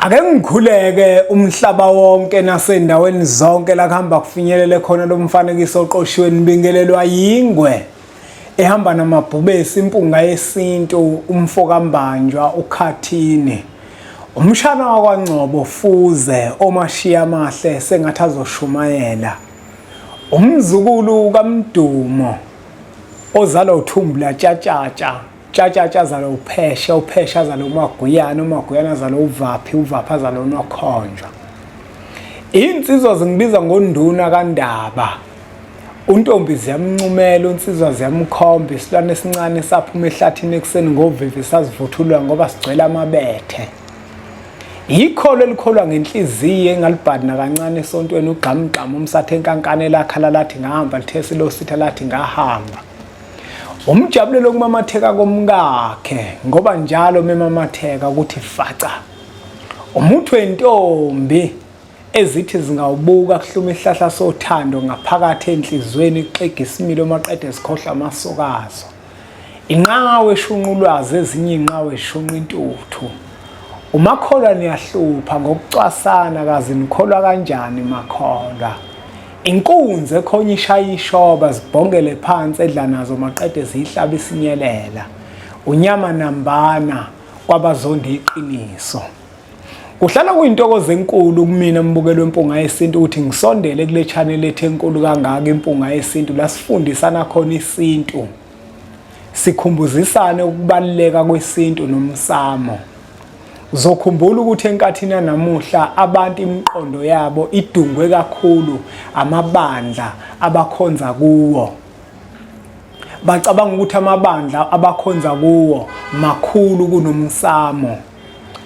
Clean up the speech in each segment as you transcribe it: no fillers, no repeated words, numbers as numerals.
Ake ngikhuleke umhlaba wonke nasendaweni zonke la kuhamba kufinyelele khona lo mfanekiso oqoshiwe nibingelelwa yingwe ehamba namabhubesi impunga yesintu umfo kaMbanjwa uKhathini umshana wakwaNgcobo Fuze omashiya amahle sengathi azoshumayela umzukulu kaMdumo ozalwa uThumbula Tshatshatsha Tshatshatsha azalwa uPhesha, uPhesha azalwa uMaguyana, uMaguyana azalwa uVaphi, uVaphi azalwa uNokhonjwa. Iy'nsizwa zingibiza ngonduna kaNdaba. Untombi ziyamncumela, unsizwa ziyamkhomba, isilwane esincane saphuma ehlathini ekuseni ngovivi sazivuthulula ngoba sigcwele amabethe. Yikholo elikholwa ngenhliziyo engalibhadi nakancane esontweni ugqamugqamu umsathe enkankane lakhala lathi ngahamba lithe silositha lathi ngahamba. Umjabulelo okumamatheka komkakhe ngoba njalo memamatheka ukuthi faca. Umuthi wentombi ezithi zingawubuka kuhluma isihlahla sothando ngaphakathi enhlizweni kuxega isimilo maqede zikhohlwa amasokazo. Inqawe eshunqa ulwazi ezinye inqawe eshunqa intuthu. Umakholwa niyahlupha ngokucwasana kazi nikholwa kanjani makholwa. Inkunzi ekhonya ishaya ishoba zibhongele phansi edla nazo maqede ziyihlaba isinyelela. Unyama nambana kwabazonda iqiniso. Kuhlala kuyintokozo enkulu kumina mbukelo wempunga yesintu ukuthi ngisondele kule channel ethu enkulu kangaka impunga yesintu la sifundisana khona isintu. Sikhumbuzisane ukubaluleka kwesintu nomsamo. Uzokhumbula ukuthi enkathini yanamuhla abantu imiqondo yabo idungwe kakhulu amabandla abakhonza kuwo. Bacabanga ukuthi amabandla abakhonza kuwo makhulu kunomsamo.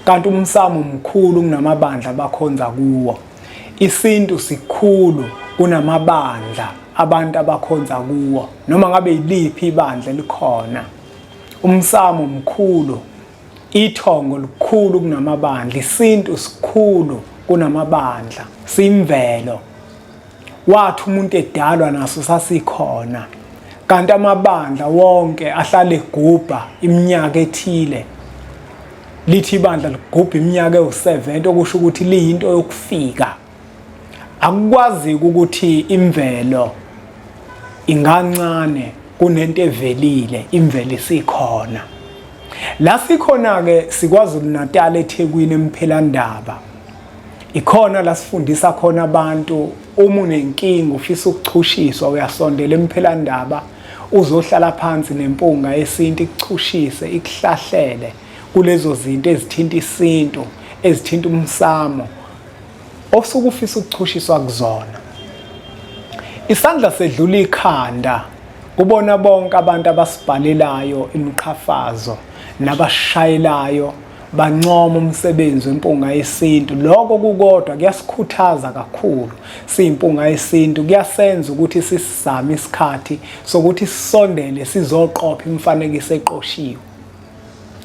Kanti umsamo mkhulu kunamabandla abakhonza kuwo. Isintu sikhulu kunamabandla abantu abakhonza kuwo. Noma ngabe yiliphi ibandla elikhona. Umsamo mkhulu Ithongo likhulu kunamabandla, isintu sikhulu kunamabandla, siyimvelo. Wathi umuntu edalwa naso sasikhona. Kanti amabandla wonke ahlale egubha iminyaka ethile. Lithi ibandla ligubha iminyaka ewu-70 okusho ukuthi liyinto yokufika. Akukwazi ukuthi imvelo ingancane kunento evelile, imvelo isikhona. La sikhona-ke siKwaZulu Natal eThekwini eMphelandaba. Ikhona la sifundisa khona abantu uma unenkinga ufisa ukuchushiswa uyasondela eMphelandaba uzohlala phansi nempunga yesintu ikuchushise ikuhlahlele kulezo zinto ezithinta isintu ezithinta umsamo osuke ufisa ukuchushiswa kuzona. Isandla sedlula ikhanda kubona bonke abantu abasibhalelayo imiqhafazo nabashayelayo bancoma umsebenzi wempunga yesintu. Lokho kukodwa kuyasikhuthaza kakhulu siyimpunga yesintu, kuyasenza ukuthi sisizame isikhathi sokuthi sisondele sizoqopha imifanekiso eqoshiwe.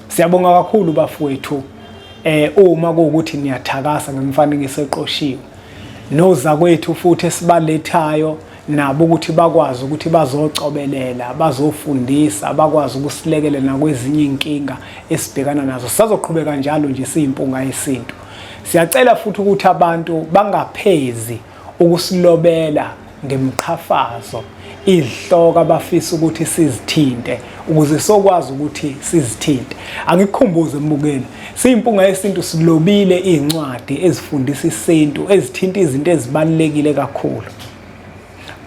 Siyabonga kakhulu bafowethu eh uma kuwukuthi niyathakasa ngemifanekiso eqoshiwe. Nozakwethu futhi esibalethayo nabo ukuthi bakwazi ukuthi bazocobelela, bazofundisa, bakwazi ukusilekelela nakwezinye inkinga esibhekana nazo. Sisazoqhubeka njalo nje siyimpunga yesintu. Siyacela futhi ukuthi abantu bangaphezi ukusilobela ngemiqhafazo izihloko abafisa ukuthi sizithinte ukuze sokwazi ukuthi sizithinte. Angikukhumbuze mbukeli, siyimpunga yesintu silobile izincwadi ezifundisa isintu ezithinta izinto ezibalulekile kakhulu.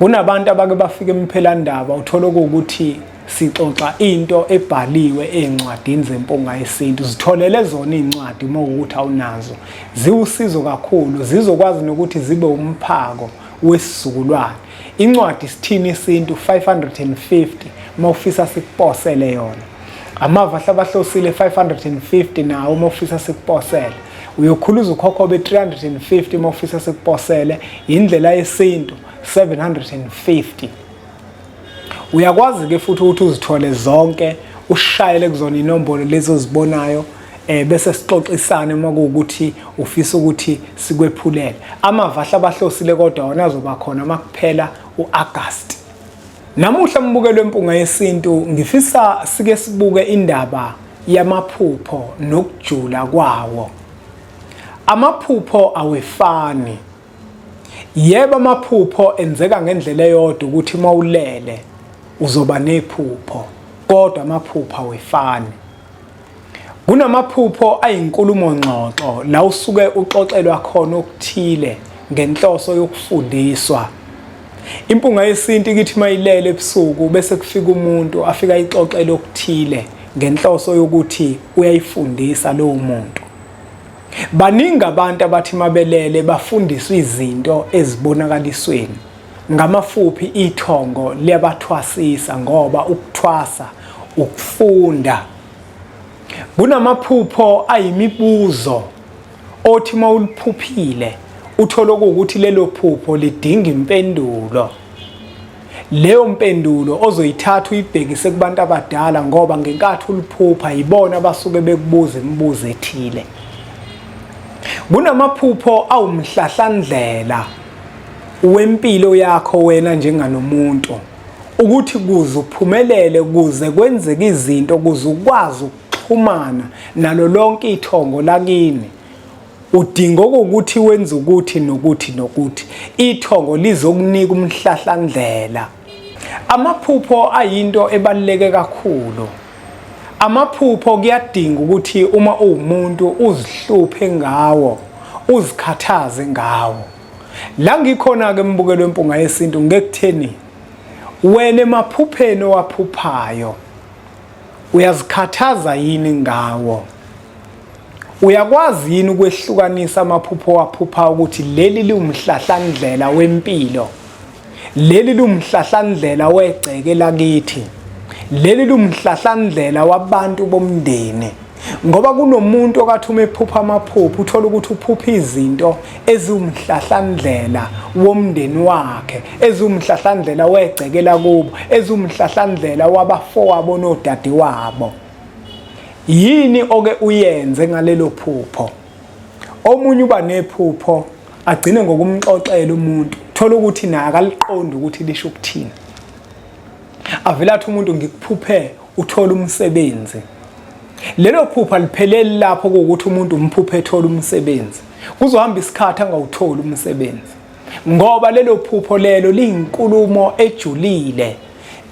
Kunabantu abake bafika emphelandaba uthola ukuthi sixoxa into ebhaliwe ey'ncwadini zempunga yesintu. Zitholele zona iy'ncwadi uma kuwukuthi awunazo, ziwusizo kakhulu, zizokwazi nokuthi zibe umphako wesizukulwane. Incwadi Sithini Isintu 550 uma ufisa sikuposele yona. Amava ahlabahlosile 550 nawo uma ufisa sikuposele. Uyokhuluza ukhokhobe 350 uma ufisa sikuposele. Indlela yesintu 750. Uyakwazi ke futhi ukuthi uzithole zonke ushayele kuzona inombolo lezi ozibonayo eh bese sixoxisane uma kuwukuthi ufisa ukuthi sikwephulele. Amava ahlabahlosile kodwa wona azoba khona makuphela uAugust. Namuhla mbukelo wempunga yesintu ngifisa sike sibuke indaba yamaphupho nokujula kwawo. Amaphupho awefani. Yebo amaphupho enzeka ngendlela eyodwa ukuthi uma ulele uzoba nephupho kodwa amaphupho awefani. Kunamaphupho ayinkulumo ngxoxo la usuke uxoxelwa khona okuthile ngenhloso yokufundiswa. Impunga yesintu ikithi mayilele ebusuku bese kufika umuntu afika ayixoxele okuthile ngenhloso yokuthi uyayifundisa lowo muntu. Baningi abantu abathi mabelele bafundiswa izinto ezibonakalisweni. Ngamafuphi ithongo liyabathwasisa ngoba ukuthwasa ukufunda. Kunamaphupho ayimibuzo othi uma uliphuphile uthole ukuthi lelo phupho lidinga impendulo. Leyo mpendulo ozoyithatha uyibhekise kubantu abadala ngoba ngenkathi uliphupha yibona abasuke bekubuza imibuzo ethile. Kunamaphupho awumhlahlandlela wempilo yakho wena njenganomuntu ukuthi kuze uphumelele kuze kwenzeke izinto kuze ukwazi ukuxhumana nalo lonke ithongo lakini udinga ukuthi wenze ukuthi nokuthi nokuthi ithongo lizokunika umhlahlandlela. Amaphupho ayinto ebaluleke kakhulu. Amaphupho kuyadinga ukuthi uma uwumuntu uzihluphe ngawo, uzikhathaze ngawo. La ngikhona-ke mbukelo wempunga yesintu ngekutheni wena emaphupheni owaphuphayo uyazikhathaza yini ngawo? Uyakwazi yini ukwehlukanisa amaphupho owaphupha ukuthi leli liwumhlahlandlela wempilo, leli liwumhlahlandlela wegceke lakithi, leli liwumhlahlandlela wabantu bomndeni? Ngoba kunomuntu okathi uma ephupha amaphupho uthola ukuthi uphupha izinto eziwumhlahlandlela womndeni wakhe, eziwumhlahlandlela wegceke lakubo, eziwumhlahlandlela wabafowabo nodadewabo. Yini oke uyenze ngalelo phupho? Omunye uba nephupho agcine ngokumxoxela umuntu, thola ukuthi naye akaliqondi ukuthi lisho ukuthini. Avele athi umuntu ngikuphuphe uthola umsebenzi. Lelo phupha lipheleli lapho kuwukuthi umuntu umphuphe ethola umsebenzi. Kuzohamba isikhathi angawutholi umsebenzi. Ngoba lelo phupho lelo liyinkulumo ejulile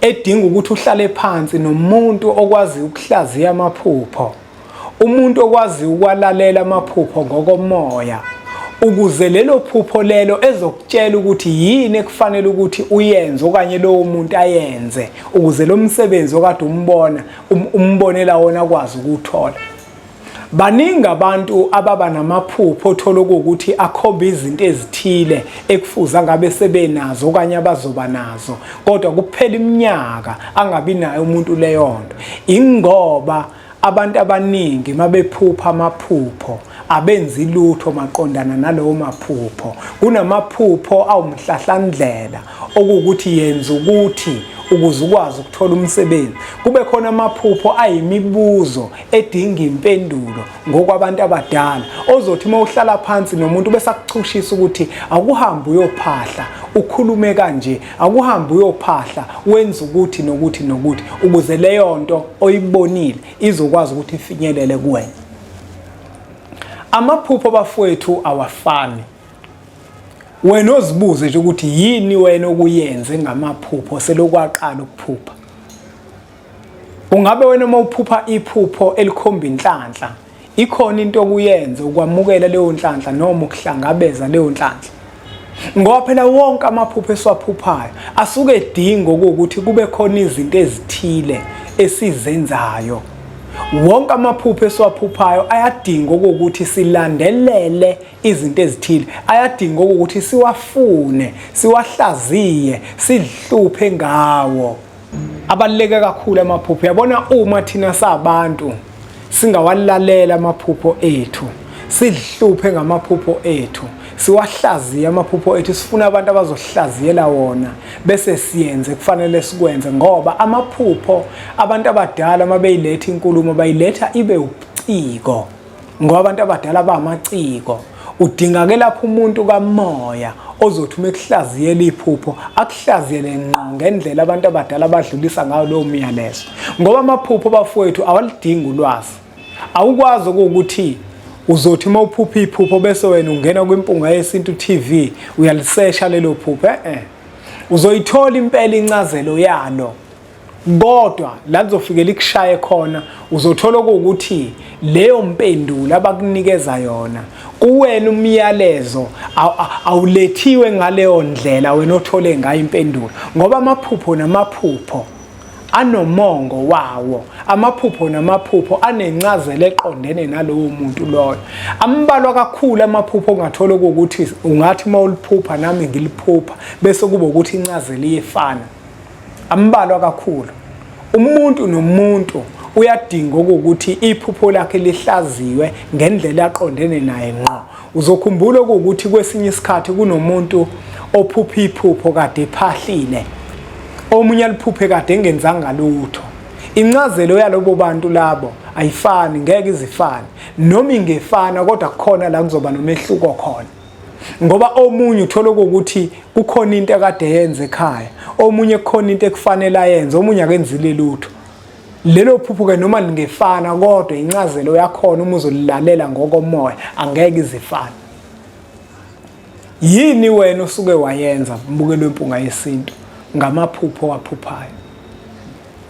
edinga ukuthi uhlale phansi nomuntu okwazi ukuhlaziya amaphupho, umuntu okwazi ukwalalela amaphupho ngokomoya, ukuze lelo phupho lelo ezokutshela ukuthi yini ekufanele ukuthi uyenze okanye lowo muntu ayenze ukuze lo msebenzi okade umbona umbonela wona akwazi ukuwuthola. Baningi abantu ababa namaphupho othola ukuthi akhomba izinto ezithile ekufuze ngabe sebenazo okanye abazoba nazo, kodwa kuphela iminyaka angabi nayo umuntu leyo nto. Ingoba abantu abaningi mabephupha amaphupho abenzi lutho maqondana nalowo maphupho. Kunamaphupho awumhlahlandlela okuwukuthi yenza ukuthi ukuze ukwazi ukuthola umsebenzi. Kube khona amaphupho ayimibuzo edinga impendulo ngokwabantu abadala ozothi uma uhlala phansi nomuntu bese akuchushisa ukuthi akuhambe uyophahla ukhulume kanje, akuhambe uyophahla wenze ukuthi nokuthi nokuthi ukuze leyo nto oyibonile izokwazi ukuthi ifinyelele kuwena. Amaphupho bafowethu awafani. Wena ozibuze nje ukuthi yini wena okuyenze ngamaphupho selokwaqala ukuphupha. Ungabe wena uma uphupha iphupho elikhomba inhlanhla, ikhona into okuyenze ukwamukela leyo nhlanhla noma ukuhlangabeza leyo nhlanhla. Ngoba phela wonke amaphupho esiwaphuphayo asuke edinga ukuthi kube khona izinto ezithile esizenzayo. Wonke amaphupho esiwaphuphayo ayadinga ukuthi silandelele izinto ezithile, ayadinga ukuthi siwafune, siwahlaziye, sihluphe ngawo. Abaluleke kakhulu amaphupho. Uyabona uma thina sabantu singawalalela amaphupho ethu, sihluphe ngamaphupho ethu, siwahlaziye amaphupho ethu, sifuna abantu abazohlaziyela wona bese siyenze kufanele sikwenze, ngoba amaphupho abantu abadala uma beyiletha inkulumo bayiletha ibe ubuciko, ngoba abantu abadala bamaciko. Udinga ke lapho umuntu kamoya ozothi uma ekuhlaziyela iphupho akuhlaziyele ngqo ngendlela abantu abadala abadlulisa ngayo lowo myalezo, ngoba amaphupho bafowethu awalidingi ulwazi. Awukwazi ukuthi Uzothi uma uphupha iphupho bese wena ungena kwiMpunga Yesintu TV uyalisesha lelo phupho eh. Uzoyithola impela incazelo yalo. Kodwa la kuzofike likushaye khona uzothola ukuthi leyo mpendulo abakunikeza yona kuwena umyalezo awulethiwe ngaleyo ndlela wena othole ngayo impendulo, ngoba amaphupho namaphupho anomongo wawo, amaphupho namaphupho anencazelo eqondene nalowo muntu loyo. Ambalwa kakhulu amaphupho ongathola ukuthi ungathi uma uliphupha nami ngiliphupha bese kuba ukuthi incazelo iyefana. Ambalwa kakhulu. Umuntu nomuntu uyadinga ukuthi iphupho lakhe lihlaziwe ngendlela aqondene naye ngqo. Uzokhumbula ukuthi kwesinye isikhathi kunomuntu ophupha iphupho kade ephahlile, omunye aliphuphe kade engenzanga lutho. Incazelo yalobo bantu labo ayifani, ngeke izifane. Noma ingefana kodwa kukhona la kuzoba nomehluko khona. Ngoba omunye uthola ukuthi kukhona into ekade yenze ekhaya, omunye kukhona into ekufanele ayenze, omunye akenzile lutho. Lelo phupho ke noma lingefana kodwa incazelo yakhona uma uzolilalela ngokomoya angeke izifane. Yini wena osuke wayenza mbukelo wempunga yesintu ngamaphupho owaphuphayo?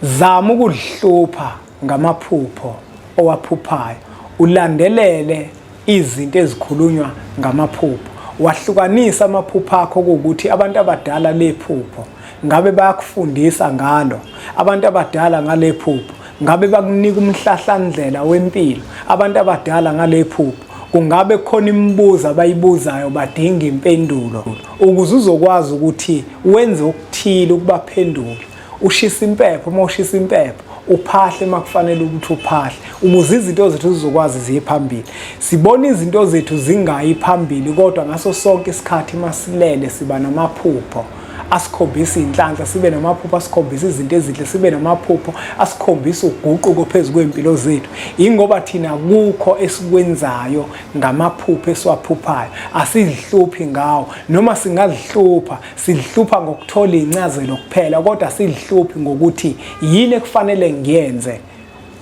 Zama ukuzihlupha ngamaphupho owaphuphayo, ulandelele izinto ezikhulunywa ngamaphupho, wahlukanisa amaphupho akho ukuthi abantu abadala lephupho ngabe bayakufundisa ngalo, abantu abadala ngale phupho ngabe bakunika umhlahlandlela wempilo, abantu abadala ngale phupho kungabe kukhona imibuzo abayibuzayo badinga impendulo ukuze uzokwazi ukuthi wenze okuthile ukubaphendula. Ushisa impepho uma ushisa impepho, uphahle uma kufanele ukuthi uphahle, ukuze izinto zethu zizokwazi ziye phambili. Sibona izinto zethu zingayi phambili, kodwa ngaso sonke isikhathi masilele siba namaphupho asikhombisa inhlanhla, sibe namaphupho asikhombisa izinto ezinhle, sibe namaphupho asikhombisa uguquko phezu kwempilo zethu. Ingoba thina kukho esikwenzayo ngamaphupho esiwaphuphayo, asizihluphi ngawo. Noma singazihlupha, sizihlupha ngokuthola incazelo kuphela, kodwa sizihluphi ngokuthi yini ekufanele ngiyenze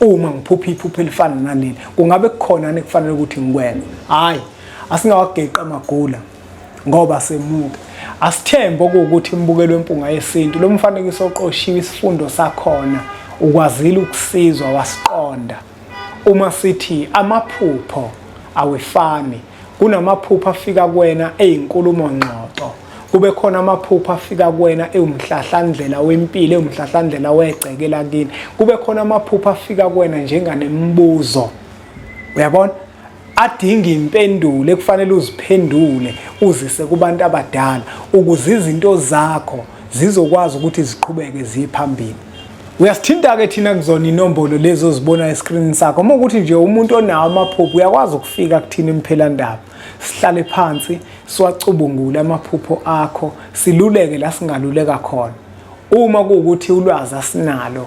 uma ngiphupha iphupho elifana naleli. Kungabe kukhona ekufanele ukuthi ngikwenze? Hhayi, asingawageqi amagula ngoba semuke. Asithembe okuwukuthi imbukelo wempunga yesintu lo mfanekiso oqoshiwe isifundo sakhona ukwazile ukusizwa wasiqonda. Uma sithi amaphupho awefani, kunamaphupho afika kuwena eyinkulumo ngxoxo, kube khona amaphupho afika kuwena ewumhlahlandlela wempilo, ewumhlahlandlela wegceke lakini, kube khona amaphupho afika kuwena njenganemibuzo. Uyabona? Adinga impendulo ekufanele uziphendule uzise kubantu abadala ukuze izinto zakho zizokwazi ukuthi ziqhubeke ziye phambili. Uyasithinta-ke thina kuzona inombolo lezi ozibona eskrinini sakho. Uma ukuthi nje umuntu onawo amaphupho uyakwazi ukufika kuthina emphelandaba, sihlale phansi siwacubungule amaphupho akho, siluleke la singaluleka khona. Uma kuwukuthi ulwazi asinalo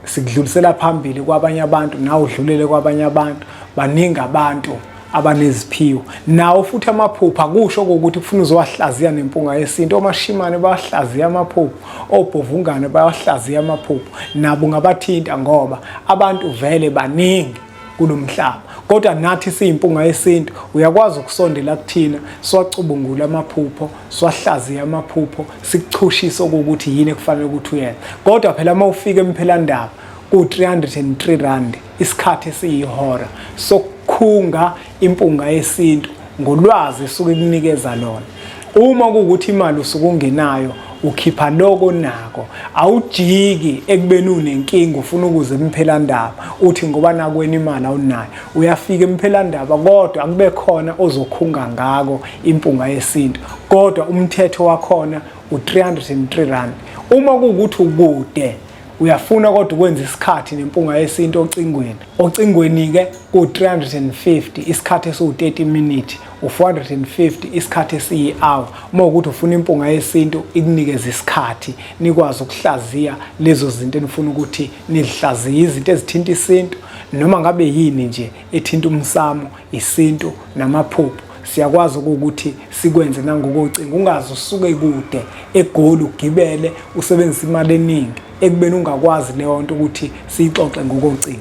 sikudlulisela phambili kwabanye abantu, nawe udlulele kwabanye abantu. Baningi abantu abaneziphiwo nawo futhi amaphupho akusho ukuthi kufuna uzowahlaziya nempunga yesintu. Omashimane bayahlaziya amaphupho, obhovungane bayahlaziya amaphupho, nabo ngabathinta ngoba abantu vele baningi kulomhlaba. Kodwa nathi siyimpunga yesintu uyakwazi ukusondela kuthina siwacubungule amaphupho, siwahlaziye amaphupho, sikuchushise okuwukuthi yini ekufanele ukuthi uyenze. Kodwa phela uma ufika emphelandaba ku-303 rand isikhathi esiyihora sokukhunga impunga yesintu ngolwazi esuke ikunikeza lona. Uma kuwukuthi imali usuke ungenayo ukhipha loko nako, awujiki ekubeni unenkinga ufuna ukuze emphelandaba uthi ngoba nakwena imali awunayo. Uyafika emphelandaba kodwa akube khona ozokhunga ngako impunga yesintu, kodwa umthetho wakhona u-303 rand. Uma kuwukuthi ukude uyafuna kodwa ukwenza isikhathi nempunga yesintu ocingweni, ocingweni-ke ku-350 isikhathi esiwu-30 minute, u-450 isikhathi esiyi-hour. Uma ukuthi ufuna impunga yesintu ikunikeze isikhathi nikwazi ukuhlaziya lezo zinto enifuna ukuthi nizihlaziye, izinto ezithinta isintu noma ngabe yini nje ethinta umsamo, isintu namaphupho, siyakwazi ukuthi sikwenze nangokocingo. Ungaze usuke kude eGoli ugibele usebenzise imali eningi ekubeni ungakwazi leyo nto ukuthi siyixoxe ngokocingo.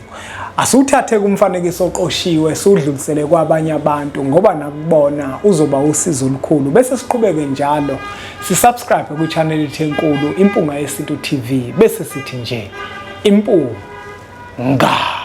Asiwuthathe kumfanekiso oqoshiwe siwudlulisele kwabanye abantu ngoba nakubona uzoba usizo olukhulu bese siqhubeke njalo sisubscribe kwi-channel yethu enkulu Impunga Yesintu TV bese sithi nje impunga.